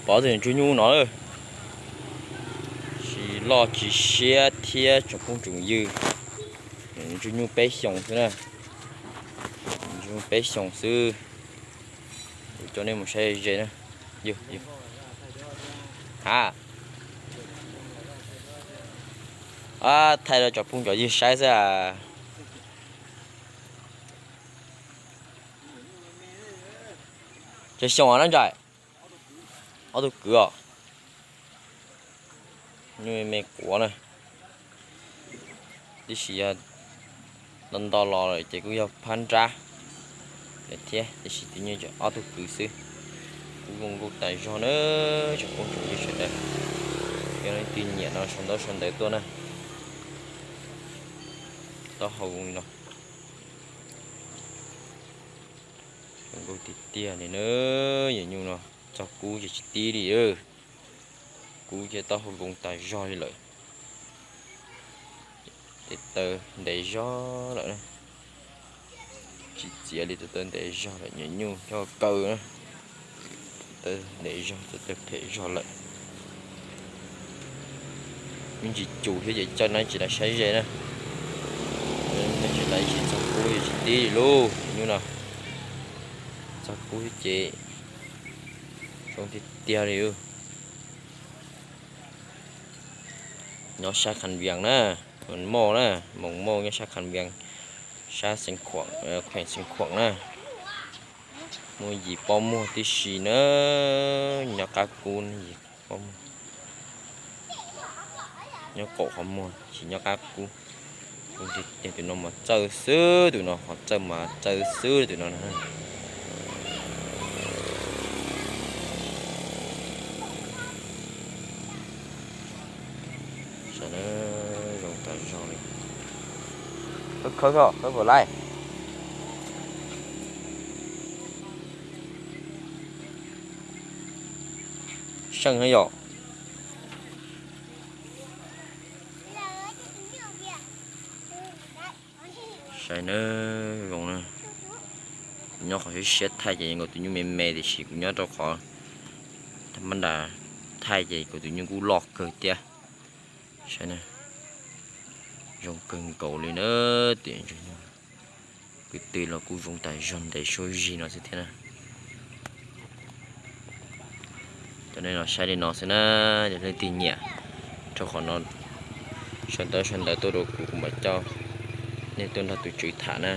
Pov tus ntsuag nyuj no lawm, tsis loj tsis siab thiab tsoom phooj tsoom ywg. Ntsuag nyuj peb xyoos xwb na, ntsuag nyuj peb xyoos xwb. Kuv coj nej mus saib ze na. Ha, thaij rau cov phooj cov ywg saib xwb as. Tsawg xyoo no ntag? Ob tug kwv os. Nyuj me me quav na, tab sis yog nto nto los lawm ces kuj yog phab nrab lawm thiab, tab sis tus nyuj ob tug kwv xwb. Kuj zoo nkauj tas zog na, tsoom phooj tsoom ywg sawv daws. Yog leej twg nyiam no sau ntaub sau ntawv tuaj na. Taub hau zoo li no, zoo nkauj tiag tiag li na. Yawm nyuj no txog kub ces tsis tib li, kub thiab taub hau zoo tas zog li lawm. Tes taw ntev zog lawm na, tsis txiav li, tes taw ntev zog lawm, yawm nyuj coj kaw na. Tes taw ntev zog, tes taw phem zog lawm. Me ntsis cus thiab ces coj nej tsis laiv saib ze na. Nej tsis laiv tsis txog kub ces tsis tib li lauj, yawm nyuj no. Txog kub thiab ces zoo tiag tiag li. Nyob sab Kham Vias na, Moos Mauj na, Moos Mauj nyob sab Kham Vias, sab Xeev Khuam, kheem Xeev Khuam na. Muaj yim pob muag tib si na, nyob qab kub, yim pob muag nyob qaum qhov muag tsis nyob qab kub. Zoo tiag tiag, tus no mas txawj xwb, tus no qhov txawj mas txawj xwb tus no na. Saib na, zoo tas zog li. Khawb khawb, khawb puas laij? Seej na yom. Saib na, zoo na. Kuv nyob qhov siab siab thaij ces nkaus tus nyuj me me, tiam sis kuv nyob rau qhov thaj mab nras thaij ces nkaus tus nyuj kuj loj kawg thiab. Saib na, zoo kawg nkaus li na. Tiam ntsuag nyuj kwv tij los kuj zoo tas zog ntev suab zig no xwb thiab na. Coj nej los saib li no xwb na, yog leej twg nyiam, rau qhov no sau ntaub sau ntawv tuaj rau kuv, kuv mam coj nej tuaj nrog tus tswv tham na.